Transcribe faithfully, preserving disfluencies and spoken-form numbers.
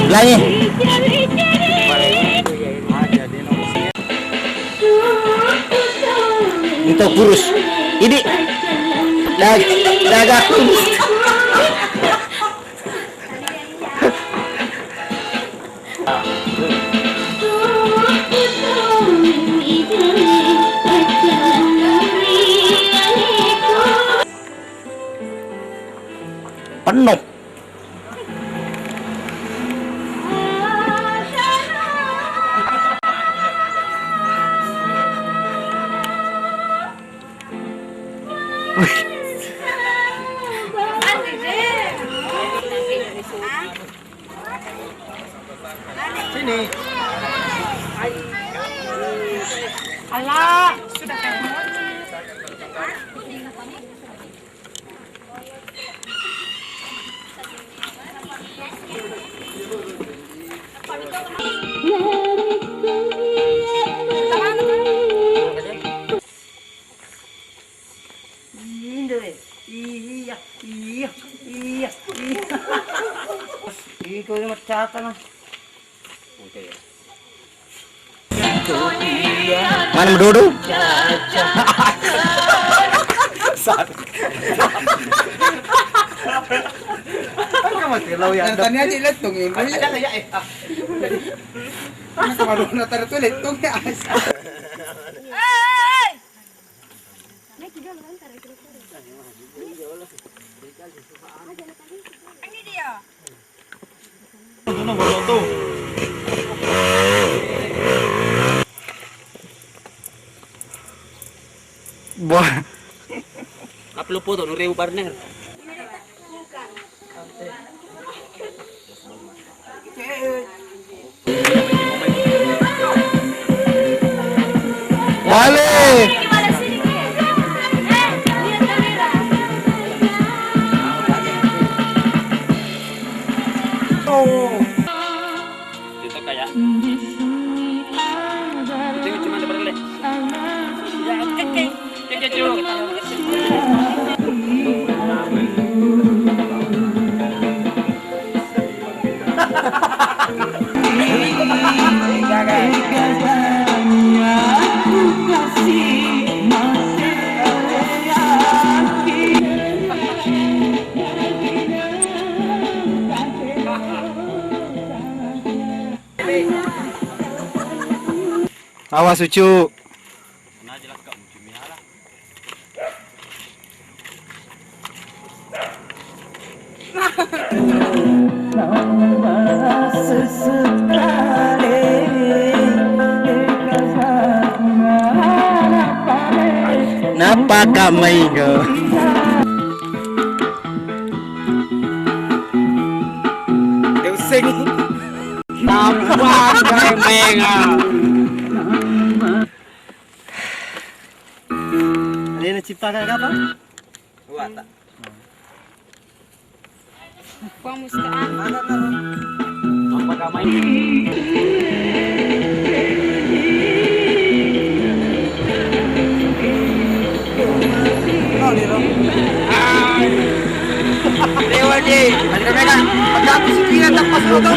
Langi. Itu kurus. Ini dag-, daga kurus. Penuh. Sini. Alah, sudah kayak Indo, eh. Iya, iya, iya, iya. Iko yang macaka nah. Mana Dodo? Kan mati lo ya. Yang tadi aja letung ini. Ada, ada, ya, eh. Masa baru natar tuh letung ya. Wah. Upload foto, dua ribu partner. Bale. Itu kayak. Itu cuma ada berleh. Ya, oke, oke. Awas, Ucu. Nappa ka maiga? Deuseng. Nappa ka maiga? Ada yang ciptakan apa? Wata. Puang Mustaang. Apa namanya? Oh, di rumah. Dewa, Ji. Ada kamera. Ada aku sih kira tak pas lo tahu.